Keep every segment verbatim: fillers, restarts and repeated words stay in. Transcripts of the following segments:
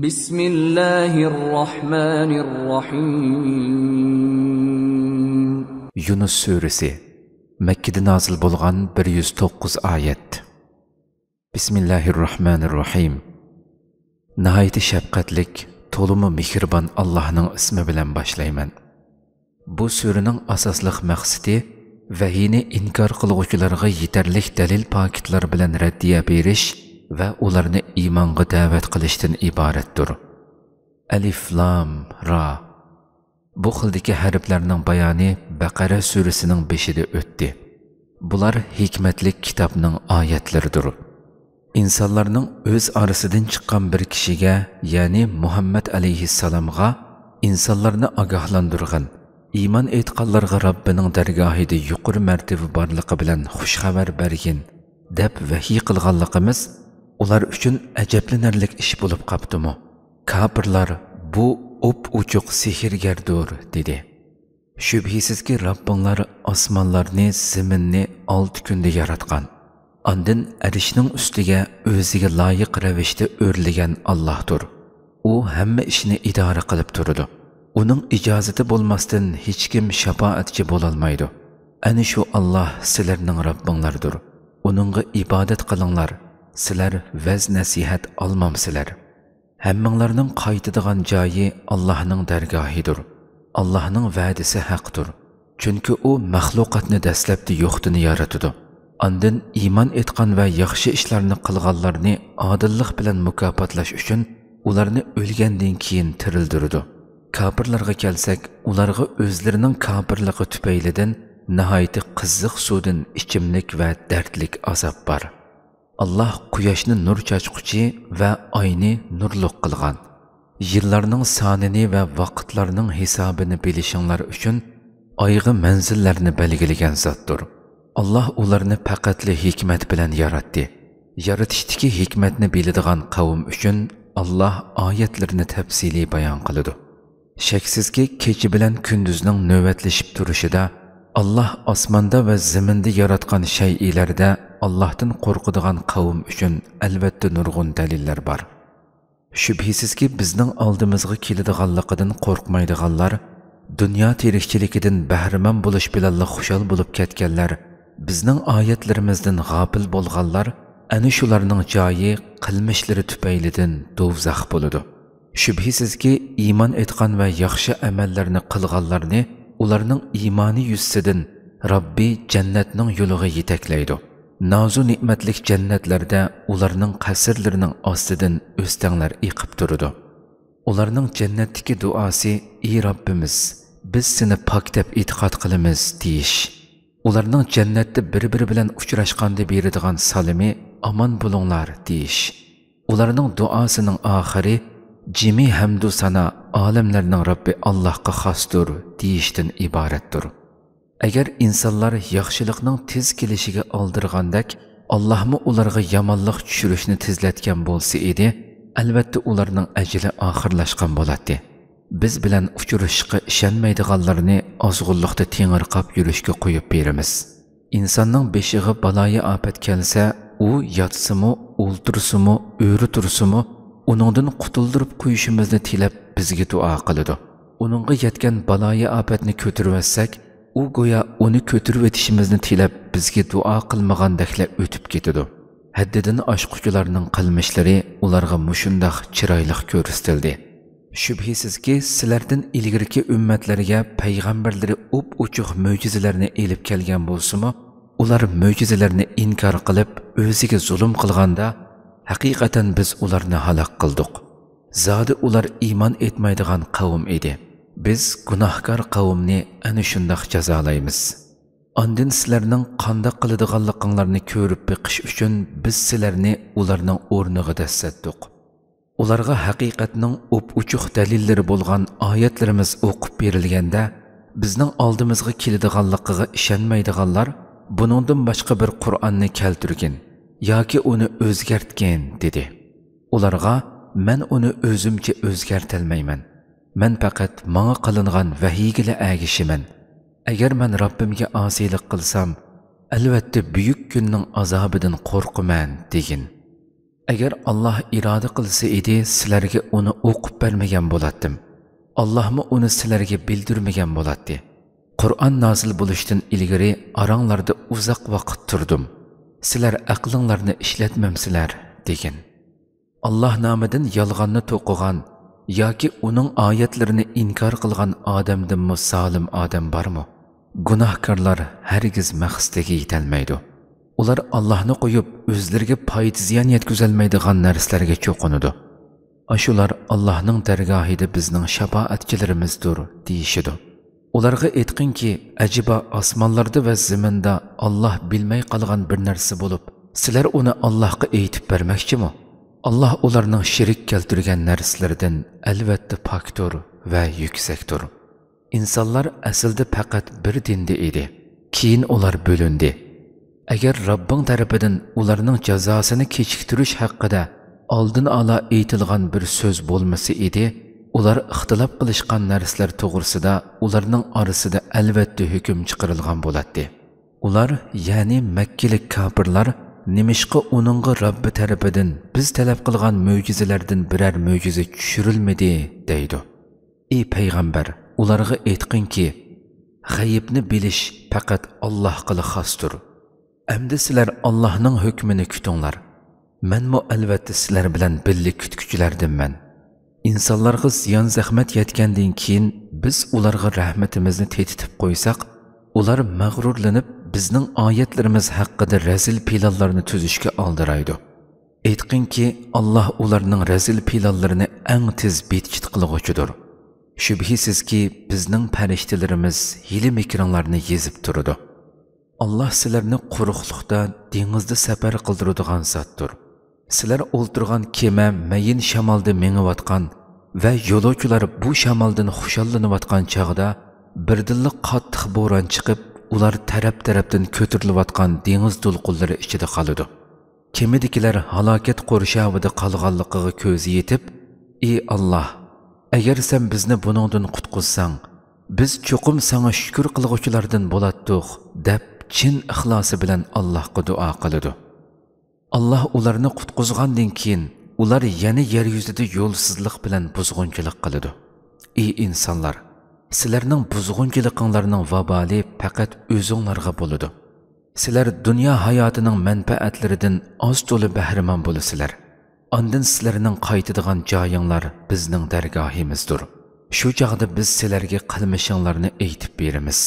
بسم الله الرحمن الرحيم. يۇنۇس سۈرىسى. مەككىدە نازىل بولغان، بىر يۈز توققۇز ئايەت. بسم الله الرحمن الرحيم. ناھايىتى شەپقەتلىك، تولىمۇ مېھرىبان ئاللاھنىڭ ئىسمى بىلەن باشلايمەن. بۇ سۈرىنىڭ ئاساسلىق مەقسىتى ۋەھىينى ئىنكار قىلغۇچىلارغا يېتەرلىك دەلىل پاكىتلار بىلەن رەددىيە بېرىش ۋە ئۇلارنى ئىمانغا دەۋەت قىلىشتىن ئىبارەتتۇر. ئەلىف لام را. بۇ خىلدىكى ھەرپلەرنىڭ بايانى بەقەرە سۈرىسىنىڭ بېشىدا ئۆتتى. بۇلار ھېكمەتلىك كىتابنىڭ ئايەتلىرىدۇر. ئىنسانلارنىڭ ئۆز ئارىسىدىن چىققان بىر كىشىگە، يەنى مۇھەممەد ئەلەيھىسسالامغا ئىنسانلارنى ئاگاھلاندۇرغىن، ئىمان ئېيتقانلارغا رەببىنىڭ دەرگاھىدا يۇقىرى مەرتىۋە بارلىقى بىلەن خۇش خەۋەر بەرگىن، دەپ ۋەھىي قىلغانلىقىمىز ئۇلار ئۈچۈن ئەجەبلىنەرلىك ئىش بولۇپ قاپتىمۇ؟ كاپىرلار، بۇ ئوپئوچۇق سېھىرگەردۇر، دېدى. شۈبھىسىزكى، رەببىڭلار ئاسمانلارنى، زېمىننى ئالتە كۈندە ياراتقان. ئاندىن ئەرشنىڭ ئۈستىگە ئۆزىگە لايىق رەۋىشتە ئۆرلىگەن ئاللاھتۇر. ئۇ ھەممە ئىشنى ئىدارە قىلىپ تۇرىدۇ. ئۇنىڭ ئىجازىتى بولماستىن ھېچكىم شاپائەتچى بولالمايدۇ. ئەنە شۇ ئاللاھ سىلەرنىڭ رەببىڭلاردۇر. ئۇنىڭغا ئىبادەت قىلىڭلار، سىلەر ۋەز-نەسىھەت ئالمامسىلەر؟ ھەممىڭلارنىڭ قايتىدىغان جايى ئاللاھنىڭ دەرگاھىدۇر. ئاللاھنىڭ ۋەدىسى ھەقتۇر. چۈنكى ئۇ مەخلۇقاتنى دەسلەپتە يوقتىن يارىتىدۇ. ئاندىن ئىمان ئېيتقان ۋە ياخشى ئىشلارنى قىلغانلارنى ئادىللىق بىلەن مۇكاپاتلاش ئۈچۈن ئۇلارنى ئۆلگەندىن كېيىن تىرىلدۈرىدۇ. كاپىرلارغا كەلسەك، ئۇلارغا ئۆزلىرىنىڭ كاپىرلىقى تۈپەيلىدىن ناھايىتى قىزىق سۇدىن ئىچىملىك ۋە دەردلىك ئازاب بار. ئاللاھ قۇياشنى نۇر چاچقۇچى ۋە ئاينى نۇرلۇق قىلغان. يىللارنىڭ سانىنى ۋە ۋاقىتلارنىڭ ھېسابىنى بىلىشىڭلار ئۈچۈن ئايغا مەنزىللەرنى بەلگىلىگەن زاتتۇر. ئاللاھ ئۇلارنى پەقەتلا ھېكمەت بىلەن ياراتتى. يارىتىشتىكى ھېكمەتنى بىلىدىغان قەۋم ئۈچۈن ئاللاھ ئايەتلىرىنى تەپسىلىي بايان قىلىدۇ. شەكسىزكى، كېچە بىلەن كۈندۈزنىڭ نۆۋەتلىشىپ تۇرۇشىدا، ئاللاھ ئاسماندا ۋە زېمىندا ياراتقان شەيئىلەردە ئاللاھتىن قورقىدىغان قەۋم ئۈچۈن ئەلۋەتتە نۇرغۇن دەلىللەر بار. شۈبھىسىزكى، بىزنىڭ ئالدىمىزغا كېلىدىغانلىقىدىن قورقمايدىغانلار، دۇنيا تىرىكچىلىكىدىن بەھرىمەن بولۇش بىلەنلا خۇشال بولۇپ كەتكەنلەر، بىزنىڭ ئايەتلىرىمىزدىن غاپىل بولغانلار، ئەنە شۇلارنىڭ جايى قىلمىشلىرى تۈپەيلىدىن دوزاخ بولىدۇ. شۈبھىسىزكى، ئىمان ئېيتقان ۋە ياخشى ئەمەللەرنى قىلغانلارنى ئۇلارنىڭ ئىمانى يۈزىسىدىن رەببى جەننەتنىڭ يولىغا يېتەكلەيدۇ. نازۇ نېمەتلىك جەننەتلەردە ئۇلارنىڭ قەسىرلىرىنىڭ ئاستىدىن ئۆستەڭلەر ئېقىپ تۇرىدۇ. ئۇلارنىڭ جەننەتتىكى دۇئاسى، ئى رەببىمىز، بىز سېنى پاك دەپ ئېتىقاد قىلىمىز، دېيىش. ئۇلارنىڭ جەننەتتە بىر-بىرى بىلەن ئۇچراشقاندا بېرىدىغان سالىمى، ئامان بولۇڭلار، دېيىش. ئۇلارنىڭ دۇئاسىنىڭ ئاخىرى، جىمى ھەمدۇ سانا ئالەملەرنىڭ رەببى ئاللاھقا خاستۇر، دېيىشتىن ئىبارەتتۇر. ئەگەر ئىنسانلار ياخشىلىقنىڭ تېز كېلىشىگە ئالدىرىغاندەك، ئاللاھمۇ ئۇلارغا يامانلىق چۈشۈرۈشنى تېزلەتكەن بولسا ئىدى، ئەلۋەتتە ئۇلارنىڭ ئەجىلى ئاخىرلاشقان بولاتتى. بىز بىلەن ئۇچرىشىشقا ئىشەنمەيدىغانلارنى ئازغۇنلۇقتا تېڭىرقاپ يۈرۈشكە قويۇپ بېرىمىز. ئىنساننىڭ بېشىغا بالايىئاپەت كەلسە، ئۇ ياتسىمۇ، ئولتۇرسىمۇ، ئۆرە تۇرسىمۇ، ئۇنىڭدىن قۇتۇلدۇرۇپ قويۇشىمىزنى تىلەپ بىزگە دۇئا قىلىدۇ. ئۇنىڭغا يەتكەن بالايىئاپەتنى كۆتۈرۈۋەتسەك، ئۇ گويا ئۇنى كۆتۈرۈۋېتىشىمىزنى تىلەپ بىزگە دۇئا قىلمىغاندەكلا ئۆتۈپ كېتىدۇ. ھەددىدىن ئاشقۇچىلارنىڭ قىلمىشلىرى ئۇلارغا مۇشۇنداق چىرايلىق كۆرسىتىلدى. شۈبھىسىزكى، سىلەردىن ئىلگىرىكى ئۈممەتلەرگە پەيغەمبەرلىرى ئوپئوچۇق مۆجىزىلەرنى ئېلىپ كەلگەن بولسىمۇ، ئۇلار مۆجىزىلەرنى ئىنكار قىلىپ، ئۆزىگە زۇلۇم قىلغاندا، ھەقىقەتەن بىز ئۇلارنى ھالاك قىلدۇق. زادى ئۇلار ئىمان ئېيتمايدىغان قەۋم ئىدى. بىز گۇناھكار قەۋمنى ئەنە شۇنداق جازالايمىز. ئاندىن سىلەرنىڭ قانداق قىلىدىغانلىقىڭلارنى كۆرۈپ بېقىش ئۈچۈن بىز سىلەرنى ئۇلارنىڭ ئورنىغا دەسسەتتۇق. ئۇلارغا ھەقىقەتنىڭ ئوپئوچۇق دەلىللىرى بولغان ئايەتلىرىمىز ئوقۇپ بېرىلگەندە، بىزنىڭ ئالدىمىزغا كېلىدىغانلىقىغا ئىشەنمەيدىغانلار، بۇنىڭدىن باشقا بىر قۇرئاننى كەلتۈرگىن ياكى ئۇنى ئۆزگەرتكىن، دېدى. ئۇلارغا، مەن ئۇنى ئۆزۈمچە ئۆزگەرتەلمەيمەن. مەن پەقەت ماڭا قىلىنغان ۋەھىيگىلا ئەگىشىمەن. ئەگەر مەن رەببىمگە ئاسىيلىق قىلسام، ئەلۋەتتە بۈيۈك كۈننىڭ ئازابىدىن قورقىمەن، دېگىن. ئەگەر ئاللاھ ئىرادە قىلسا ئىدى، سىلەرگە ئۇنى ئوقۇپ بەرمىگەن بولاتتىم. ئاللاھمۇ ئۇنى سىلەرگە بىلدۈرمىگەن بولاتتى. قۇرئان نازىل بولۇشتىن ئىلگىرى ئاراڭلاردا ئۇزاق ۋاقىت تۇردۇم. سىلەر ئەقلىڭلارنى ئىشلەتمەمسىلەر؟ دېگىن. ئاللاھ نامىدىن يالغاننى توقۇغان ياكى ئۇنىڭ ئايەتلىرىنى ئىنكار قىلغان ئادەمدىنمۇ زالىم ئادەم بارمۇ؟ گۇناھكارلار ھەرگىز مەقسىتىگە يېتەلمەيدۇ. ئۇلار ئاللاھنى قويۇپ، ئۆزلىرىگە پايدا-زىيان يەتكۈزەلمەيدىغان نەرسىلەرگە چوقۇنىدۇ. ئاشۇلار ئاللاھنىڭ دەرگاھىدا بىزنىڭ شاپائەتچىلىرىمىزدۇر، دېيىشىدۇ. ئۇلارغا ئېيتقىنكى، ئەجەبا ئاسمانلاردا ۋە زېمىندا ئاللاھ بىلمەي قالغان بىر نەرسە بولۇپ، سىلەر ئۇنى ئاللاھقا ئېيتىپ بەرمەكچىمۇ؟ ئاللاھ ئۇلارنىڭ شېرىك كەلتۈرگەن نەرسىلىرىدىن ئەلۋەتتە پاكتۇر ۋە يۈكسەكتۇر. ئىنسانلار ئەسلىدە پەقەت بىر دىندا ئىدى. كېيىن ئۇلار بۆلۈندى. ئەگەر رەببىڭ تەرىپىدىن ئۇلارنىڭ جازاسىنى كېچىكتۈرۈش ھەققىدە ئالدىن ئالا ئېيتىلغان بىر سۆز بولمىسا ئىدى، ئۇلار ئىختىلاپ قىلىشقان نەرسىلەر توغرىسىدا ئۇلارنىڭ ئارىسىدا ئەلۋەتتە ھۆكۈم چىقىرىلغان بولاتتى. ئۇلار، يەنى مەككىلىك كاپىرلار، نېمىشقا ئۇنىڭغا رەببى تەرىپىدىن بىز تەلەپ قىلغان مۆجىزىلەردىن بىرەر مۆجىزە چۈشۈرۈلمىدى؟ دەيدۇ. ئى پەيغەمبەر، ئۇلارغا ئېيتقىنكى، غەيىبنى بىلىش پەقەت ئاللاھقىلا خاستۇر. ئەمدى سىلەر ئاللاھنىڭ ھۆكمىنى كۈتۈڭلار. مەنمۇ ئەلۋەتتە سىلەر بىلەن بىللە كۈتكۈچىلەردىنمەن. ئىنسانلارغا زىيان-زەخمەت يەتكەندىن كېيىن، بىز ئۇلارغا رەھمىتىمىزنى تېتىتىپ قويساق، ئۇلار مەغرۇرلىنىپ، بىزنىڭ ئايەتلىرىمىز ھەققىدە رەزىل پىلانلارنى تۈزۈشكە ئالدىرايدۇ. ئېيتقىنكى، ئاللاھ ئۇلارنىڭ رەزىل پىلانلىرىنى ئەڭ تېز بىتچىت قىلغۇچىدۇر. شۈبھىسىزكى، بىزنىڭ پەرىشتىلىرىمىز ھىيلە-مىكرىڭلارنى يېزىپ تۇرىدۇ. ئاللاھ سىلەرنى قۇرۇقلۇقتا، دېڭىزدا سەپەر قىلدۇرىدىغان زاتتۇر. سىلەر ئولتۇرغان كېمە مەيىن شامالدا مېڭىۋاتقان ۋە يولۇچىلار بۇ شامالدىن خۇشاللىنىۋاتقان چاغدا، بىردىنلا قاتتىق بوران چىقىپ، ئۇلار تەرەپ-تەرەپتىن كۆتۈرۈلۈۋاتقان دېڭىز دولقۇنلىرى ئىچىدە قالىدۇ. كېمىدىكىلەر ھالاكەت قورشاۋىدا قالغانلىقىغا كۆزى يېتىپ، ئى ئاللاھ، ئەگەر سەن بىزنى بۇنىڭدىن قۇتقۇزساڭ، بىز چوقۇم ساڭا شۈكۈر قىلغۇچىلاردىن بولاتتۇق، دەپ چىن ئىخلاسى بىلەن ئاللاھقا دۇئا قىلىدۇ. ئاللاھ ئۇلارنى قۇتقۇزغاندىن كېيىن، ئۇلار يەنە يەر يۈزىدە يولسىزلىق بىلەن بۇزغۇنچىلىق قىلىدۇ. ئى ئىنسانلار، سىلەرنىڭ بۇزغۇنچىلىقىڭلارنىڭ ۋابالى پەقەت ئۆزۈڭلارغا بولىدۇ. سىلەر دۇنيا ھاياتىنىڭ مەنپەئەتلىرىدىن ئاز-تولا بەھرىمەن بولىسىلەر. ئاندىن سىلەرنىڭ قايتىدىغان جايىڭلار بىزنىڭ دەرگاھىمىزدۇر. شۇ چاغدا بىز سىلەرگە قىلمىشىڭلارنى ئېيتىپ بېرىمىز.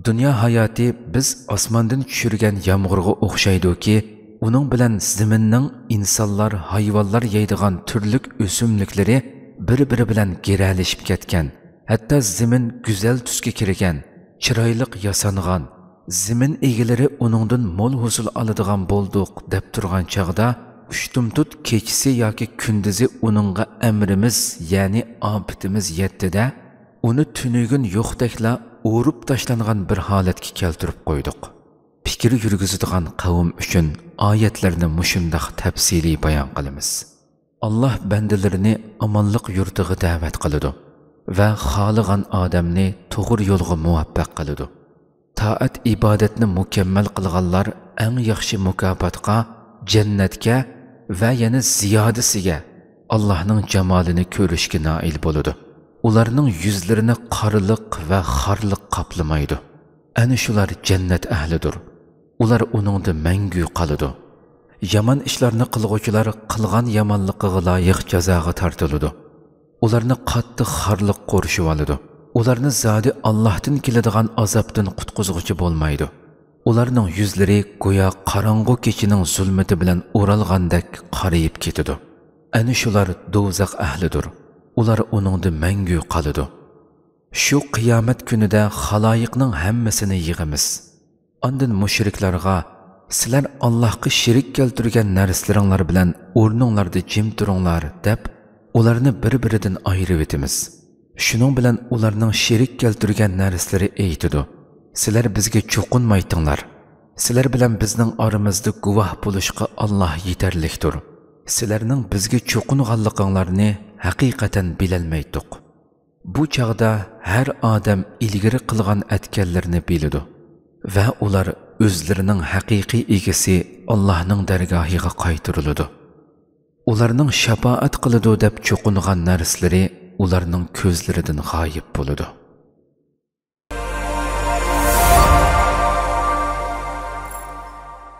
دۇنيا ھاياتى بىز ئاسماندىن چۈشۈرگەن يامغۇرغا ئوخشايدۇكى، ئۇنىڭ بىلەن زېمىننىڭ، ئىنسانلار، ھايۋانلار يەيدىغان تۈرلۈك ئۆسۈملۈكلىرى بىر-بىرى بىلەن گىرەلىشىپ كەتكەن، ھەتتا زېمىن گۈزەل تۈسكە كىرگەن، چىرايلىق ياسانغان، زېمىن ئىگىلىرى ئۇنىڭدىن مول ھوسۇل ئالىدىغان بولدۇق، دەپ تۇرغان چاغدا، ئۇشتۇمتۇت كېچىسى ياكى كۈندۈزى ئۇنىڭغا ئەمرىمىز، يەنى ئاپىتىمىز يەتتى-دە، ئۇنى تۈنۈگۈن يوقتەكلا ئۇرۇپ تاشلانغان بىر ھالەتكە كەلتۈرۈپ قويدۇق. پىكىر يۈرگۈزىدىغان قەۋم ئۈچۈن ئايەتلەرنى مۇشۇنداق تەپسىلىي بايان قىلىمىز. ئاللاھ بەندىلىرىنى ئامانلىق يۇرتىغا دەۋەت قىلىدۇ ۋە خالىغان ئادەمنى توغرا يولغا مۇۋەپپەق قىلىدۇ. تائەت-ئىبادەتنى مۇكەممەل قىلغانلار ئەڭ ياخشى مۇكاپاتقا، جەننەتكە ۋە يەنە زىيادىسىگە، ئاللاھنىڭ جامالىنى كۆرۈشكە نائىل بولىدۇ. ئۇلارنىڭ يۈزلىرىنى قارىلىق ۋە خارلىق قاپلىمايدۇ. ئەنە شۇلار جەننەت ئەھلىدۇر. ئۇلار ئۇنىڭدا مەڭگۈ قالىدۇ. يامان ئىشلارنى قىلغۇچىلار قىلغان يامانلىقىغا لايىق جازاغا تارتىلىدۇ. ئۇلارنى قاتتىق خارلىق قورشىۋالىدۇ. ئۇلارنى زادى ئاللاھتىن كېلىدىغان ئازابتىن قۇتقۇزغۇچى بولمايدۇ. ئۇلارنىڭ يۈزلىرى گويا قاراڭغۇ كېچىنىڭ زۇلمىتى بىلەن ئورالغاندەك قارىيىپ كېتىدۇ. ئەنە شۇلار دوزاخ ئەھلىدۇر. ئۇلار ئۇنىڭدا مەڭگۈ قالىدۇ. شۇ قىيامەت كۈنىدە خالايىقنىڭ ھەممىسىنى يىغىمىز. ئاندىن مۇشرىكلارغا، سىلەر ئاللاھقا شېرىك كەلتۈرگەن نەرسىلىرىڭلار بىلەن ئورنۇڭلاردا جىم تۇرۇڭلار، دەپ، ئۇلارنى بىر-بىرىدىن ئايرىۋېتىمىز. شۇنىڭ بىلەن ئۇلارنىڭ شېرىك كەلتۈرگەن نەرسىلىرى ئېيتىدۇ، سىلەر بىزگە چوقۇنمايتىڭلار. سىلەر بىلەن بىزنىڭ ئارىمىزدا گۇۋاھ بولۇشقا ئاللاھ يېتەرلىكتۇر. سىلەرنىڭ بىزگە چوقۇنغانلىقىڭلارنى ھەقىقەتەن بىلەلمەيتتۇق. بۇ چاغدا ھەر ئادەم ئىلگىرى قىلغان ئەتكەنلىرىنى بىلىدۇ ۋە ئۇلار ئۆزلىرىنىڭ ھەقىقىي ئىگىسى ئاللاھنىڭ دەرگاھىغا قايتۇرۇلىدۇ. ئۇلارنىڭ شاپائەت قىلىدۇ دەپ چوقۇنغان نەرسىلىرى ئۇلارنىڭ كۆزلىرىدىن غايىب بولىدۇ.